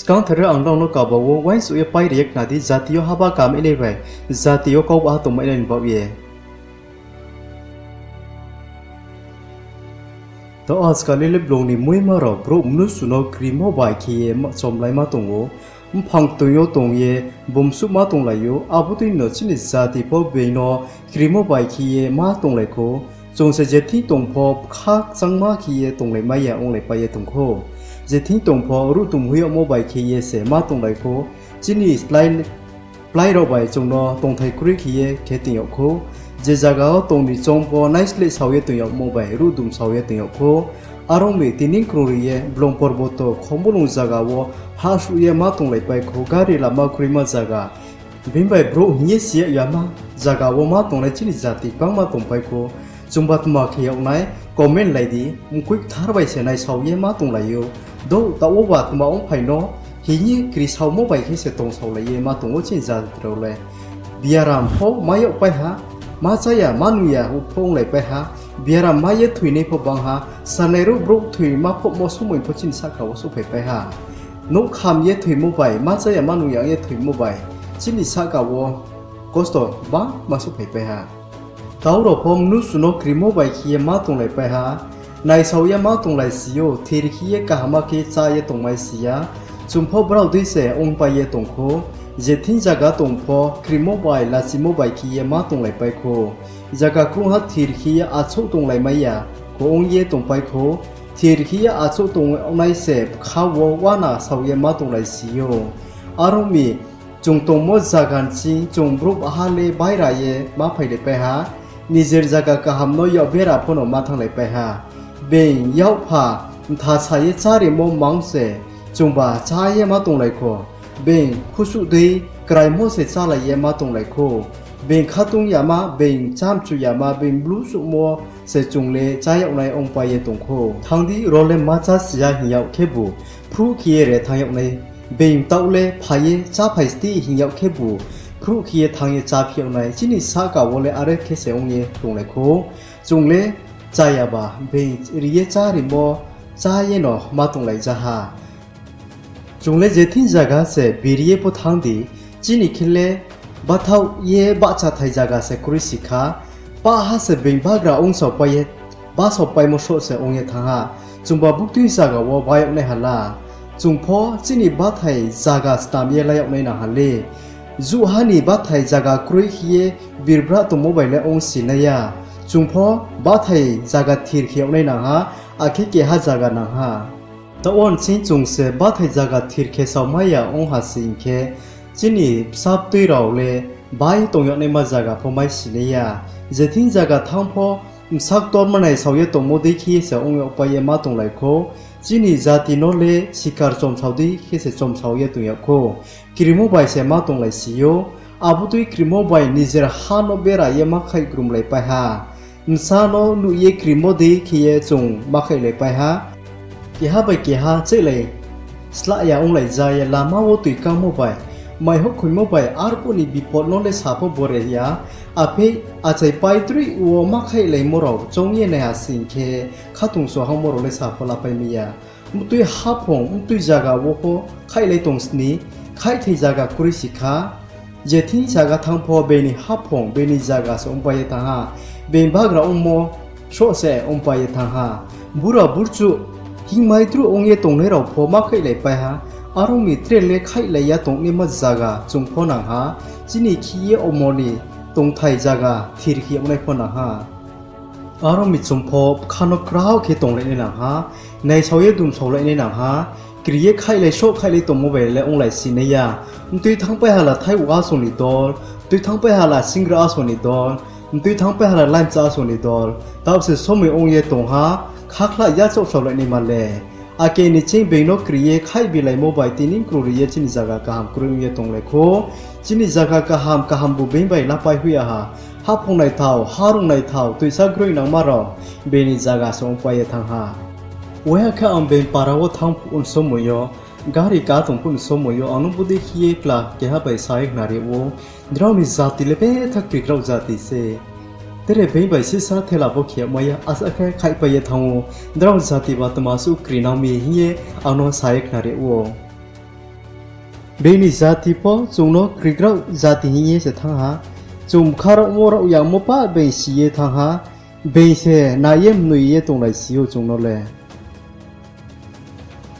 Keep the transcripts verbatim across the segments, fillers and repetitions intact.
Skangther ang nrao no kaba wo uaingsouh ye pai ri ye khna di, jati yo haba kamai nai bai, jati yo kau baha tongmai nai ni baoh ye. Taoh ajkal le blong ni muima rao brouh mnusu no krimo bai khe ye ma-, chomlaima tong ou. Mphang toing yo tong ye bumsuhma tonglai ou, abo dei no chini jati pho being no krimo bai khe ye ma tonglai khou. Chung se je thing tong pho bkha kchangma khe ye tonglai mai ya onglai pai ye tong khou. Je thing tong pho ruhdum hoih yagmo bai khe ye se ma tonglai khou. Chini slái plái rao bai chung no tongthai kroi khe ye khe toing yag khou. Je zaga wo tong ni choung pho naisleh sao ye toing yagmo bai, ruhdum sao ye toing yag khou. Are ong mi tini krung ri ye blong porboto khomulung zaga wo hahsuh ye ma tonglai pai khou, gari lama kroima zaga. Bini bai brouh hing ye si yag yama zaga wo ma tongnai chini jati gbangma tongpai khou. Chungba tma khe yag nai, comment lai di, mkoih kthar bai se naisao ye ma tonglai ou. Douh taoh wo ba tma ongphai no, hing ye kri saomo bai khe se tongsaolai ye ma tong ou chini jati rao le. Biaram pho ma yag pai ha, ma chá ya, ma nung ya pho onglai pai ha, biaram mai ye thoinai pho bang ha, sanai ruh brouh thoima phohmo somoi pho chini sahka wo souhphai pai ha. Nouh kham ye thoimo bai, ma chá ya, ma nung ya ong ye thoimo bai, chini sahka wo kosto bangma souhphai pai ha. Tau rao pho mnusu no krimo bai khe ye ma tonglai pai ha, naisao ye ma tonglai si ou, thir khe ye kaham khe chá ye tongmai si ya. Chung pho brao dei se ongpai ye tong khou, je thing zaga tong pho krimo bai lachimo bai khe ye ma tonglai pai khou. Zaga krungha thir khe ye achouh tonglai mai ya kho ong ye tongpai khou, thir khe ye achouh tongnai se bkha wo uana sao ye ma tonglai si ou. Are ong mi, chung tongmo zaga nching chung brouh baha le baira ye ma phailai pai ha, nijer zaga kaham no yak bera pho no ma thannglai pai ha. Being yakpha mtha sa ye chárimo mang se chungba chá ye ma tonglai khou. Being khusuh dei kraimo se chálai ye ma tonglai khou. Being khatung yama, being chámchu yama, being blusuhmo se chung le chá yag nai ongpai ye tong khou. Thanng di, ro le ma chá si ya hing yag khebu, phruh khe ye re thanng yag nai. Being taoh le phai ye cháphai sti hing yag khebu, phruh khe ye thanng ye cháphi yag nai. Chini sahka wo le are khe se ong ye tonglai khou. Chung le chá ya ba, being ri ye chárimo chá ye no ma tonglai ja ha. Chung le je thing zaga se biri ye pho thanng di, chini khe le bathaoh ye bahchathai zaga se kroi si kha, pah ha se being bagra ongsao pai ye, basao paimo sroh se ong ye thanng ha. Chungba buktui zaga wo bai yag nai ha la, chung pho chini bathai zaga snam ye lai yag nai nang ha le. Juh ha ni bathai zaga kroi khe ye birbra tongmo bai le ong si nai ya. Chung pho bathai zaga thir khe yag nai nang ha, akhe keha zaga nang ha. Taoh wo nching chung se bathai zaga thir khe saomai ya ong ha sing khe, chini bsa btui rao le bai tong yag naima zaga pho mai si nai ya. Je thing zaga thanng pho bsa ktorma naisao ye tongmo dei khe se ong yag pai ye ma tonglai khou. Chini jati no le sikar chomsao dei khe se chomsao ye tong yag khou. Krimo bai se ma tonglai si ou. Abo tui krimo bai nijer ha no bera ye ma khaih grumlai pai ha. Bsa no nuh ye krimo dei khe ye chung ma khaihlai pai ha. Keha bai keha cheihlai slah ya onglai ja ye lama wo toi kangmo bai, mai houhkhoimo bai arphuh ni bipod no le sa pho bore ya. Aphe achai pai droi wo ma khaihlaimo rao choung ye nai ha sing khe khatungso hangmo rao le sa pho lapai mai ya. Mtui haphung, mtui zaga wo pho khaihlai tong sni, khaihthai zaga kroi si kha. Je thing zaga thanng pho bini haphung, bini zaga se ongpai ye thanng ha. Bini bagra ongmo sroh se ongpai ye thanng ha. Bura burchuh, hingmai truh ong ye tongnai rao pho ma khaihlai pai ha. Are ong mi tre le khaihlai ya tongnaima zaga chung pho nang ha. Chini khe ye omo ni tongthai zaga thir khe yag nai pho nang ha. Are ong mi chung pho bkha no kraoh khe tonglai nai nang ha, naisao ye dumsaolai nai nang ha, kri ye khaihlai sroh khaihlai tongmo bai le onglai si nai ya. Mtui thanngpai ha la thai wo asong ni dol, mtui thanngpai ha la singra asong ni dol, mtui thanngpai ha la laimcha asong ni dol, taoh se somoi ong ye tong ha, khakhla yachaoh saolai naima le. Ake ni ching being no kri ye khaih bilaimo bai tini krung ri ye chini zaga kaham kroi ong ye tonglai khou. Chini zaga kaham, kahambu being bai lapai hoih ya ha. Haphung naithao, harung naithao, toisa groi nangma rao being ni zaga se ongpai ye thanng ha. Uaiha khe ang being para wo thanng phuh ni somoi yo, gari ka tong phuh ni somoi yo, ang no bodei khe ye kla keha bai sa ye khnari ou. Nrao ni jati le betha kri kraoh jati se. Tere being bai sisa thela bo khe yagmai ya, asa khe khaihpai ye thanng ou. Nrao jati ba tma suh kri nang mi hing ye ang no sa ye khnari ou. Being ni jati pho chung no krigrao jati hing ye se thanng ha. Chung bkha raohmo raoh yamo pah being si ye thanng ha. Being se nai ye mnoi ye tonglai si ou chung no le.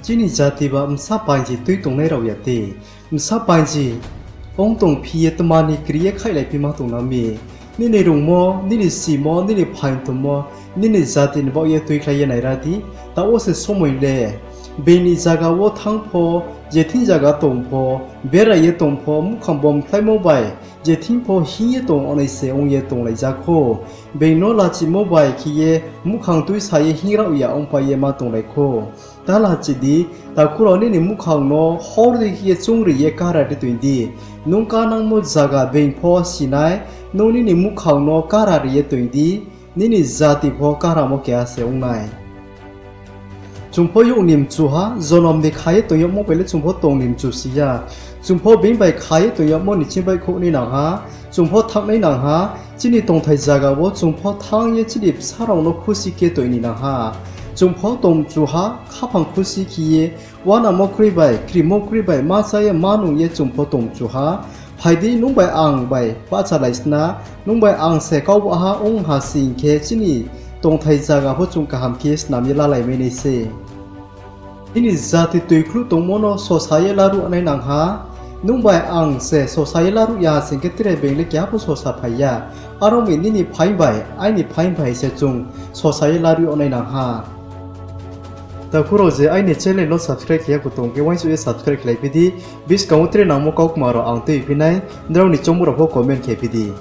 Chini jati ba bsa painji tui tongnai rao ya de. Bsa painji ong tongphi ye tma ni kri ye khaihlaiphima tong na mi? Nini rungmo, nini simo, nini phaing tongmo, nini jati ni baoh ye tuikhlai ye naira di. Taoh wo se somoi le, being ni zaga wo thanng pho, je thing zaga tong pho, berai ye tong pho, muhkhang bomkhlaimo bai je thing pho hing ye tong ongnai se ong ye tonglai ja khou. Being no lachimo bai khe ye muhkhang tuisa ye hinng raoh ya ongpai ye ma tonglai khou. Ta lachi di, takhu rao, nini muhkhang no hor dei khe ye choungri ye kara ri toing di. Nung kanangmo zaga being pho si nai, nung nini muhkhang no kara ri ye toing di, nini jati pho karamo keha se ong nai. Chung pho youh ni mchu ha, jonom ni kha ye tong yagmo bai le chung pho tong ni mchu si ya. Chung pho being bai kha ye tong yagmo ni ching baihkhouh nai nang ha, chung pho thanng nai nang ha, chini tongthai zaga wo chung pho thanng ye chini bsa rao no khusi khe toi ni nang ha. Chung pho tong mchu ha, khaphang khusi khe ye, uanamo kroi bai, krimo kroi bai, ma chá ye, ma nung ye chung pho tong mchu ha. Phai di, nung bai ang bai bahchalai sna, nung bai ang se kau baha ong ha sing khe, chini tongthai zaga pho chung kaham khe snam ye lalai mai nai se. Nini jati toikhluh tongmo no sosa ye laruh nai nang ha. Nung bai ang se sosa ye laruh ya ha sing khe, tre being le keha pho sosa phai ya. Aro mi nini phaing bai, aini phaing bai se chung sosa ye laruh yag nai nang ha. Takhu rao, je aini channel no subscribe khe ya kho tong khe, uaingsouh ye subscribe khelai phi di. Buskang wo tre nangmo kaukma rao ang tuiphi nai, nrao ni choungmo rao pho comment khe phi di.